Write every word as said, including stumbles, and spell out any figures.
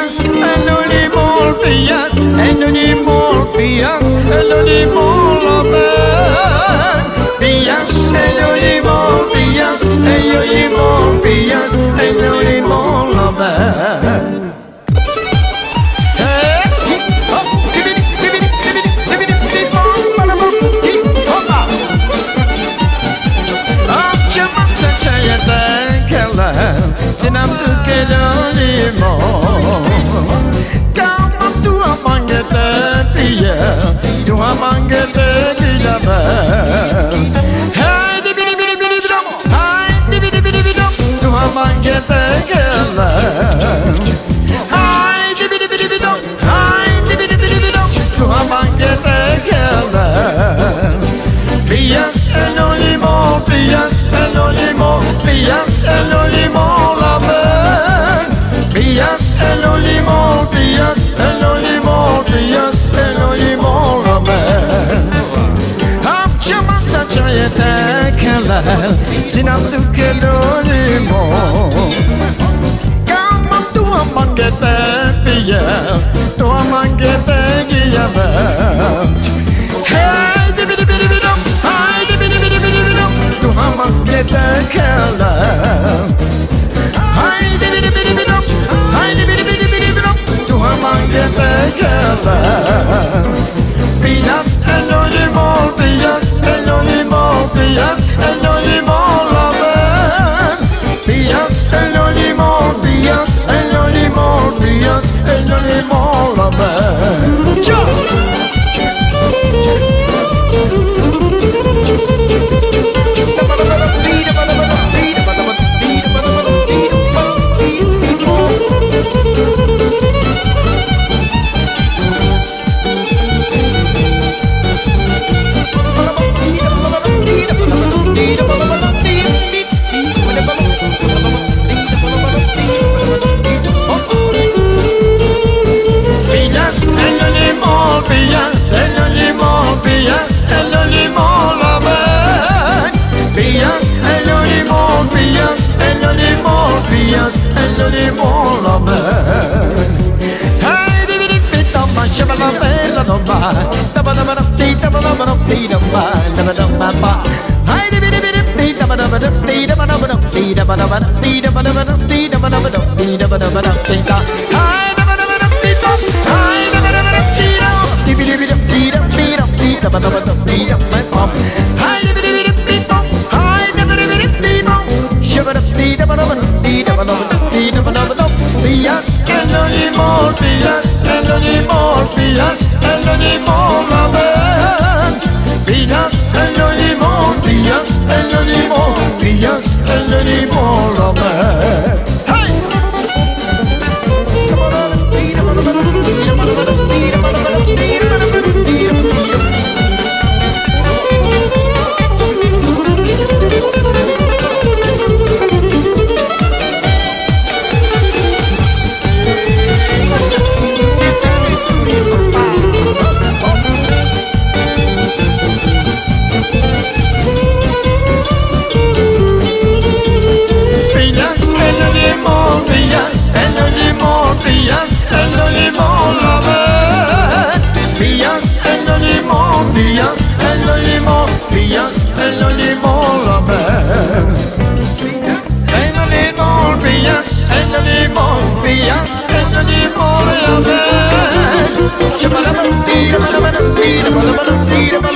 Anonimo, pillas, anonimo, pillas, anonimo, la pillas, anonimo, pillas, anonimo, pillas, anonimo, la Sinam tu ke lo limo. Kama tu amangete pia, tu amangete kilaba. Hey, di bidi bidi bidi bidi. Hey, di bidi bidi bidi. Tu amangete kela. Hey, di bidi bidi bidi. Hai, di bidi bidi bidi, tu amangete kela. Pillas el olimo, pillas el olimo, pillas el olimo la ven. Pillas el olimo, pillas el olimo, pillas el olimo la ven. Hapcha mansa chayete kela, sinam tu ke lo limo. Kama tu amangete pia, tu amangete guiaba. Hey, di bidi bidi bidi, hey, di bidi bidi bidi bidi, tu amangete kela. Hey, di bidi bidi bidi, hey, di bidi bidi bidi bidi, tu amangete kela. Pillas el olimo, pillas el olimo, pillas el olimo la ven. Pillas el olimo, pillas el olimo, pillas el olimo la ven. Yo. Pillas el olimo, pillas el olimo, pillas el olimo la ven. Pillas el olimo, pillas el olimo, pillas el olimo la ven. Hey, di bidi bidi, tama, shaba la ven, la no ba. Taba la ba, ti, taba la ba, ti, taba, taba, taba, ba. Hey, di bidi bidi, taba la ba, ti, taba la ba, ti, taba la ba, ti, taba la ba, ti, taba la ba, ti, taba la ba, ti, ta. Hey, taba la ba, ti, ta. Hey, taba la ba, ti, ta. Di bidi bidi, ti, ta, ti, ta, ti, taba la ba, ti, ta, ba, ba. Hey, di bidi bidi, ti, ta. Hey, di bidi bidi, ti, ta. Shabba da, ti, taba la ba, ti, taba la ba, ti, taba la ba, ti. Pillas el olimo, pillas el olimo, pillas el olimo la ven. Pillas el olimo, pillas el olimo, pillas el olimo la ven. Hey! Pillas el olimo, pillas el olimo, pillas el olimo la ven. Pillas el olimo, pillas el olimo, pillas el olimo la ven. El olimo, pillas el olimo, pillas el olimo la ven. Shabba la ba, ti, la ba, la ba, ti, la ba, la ba, ti, la ba,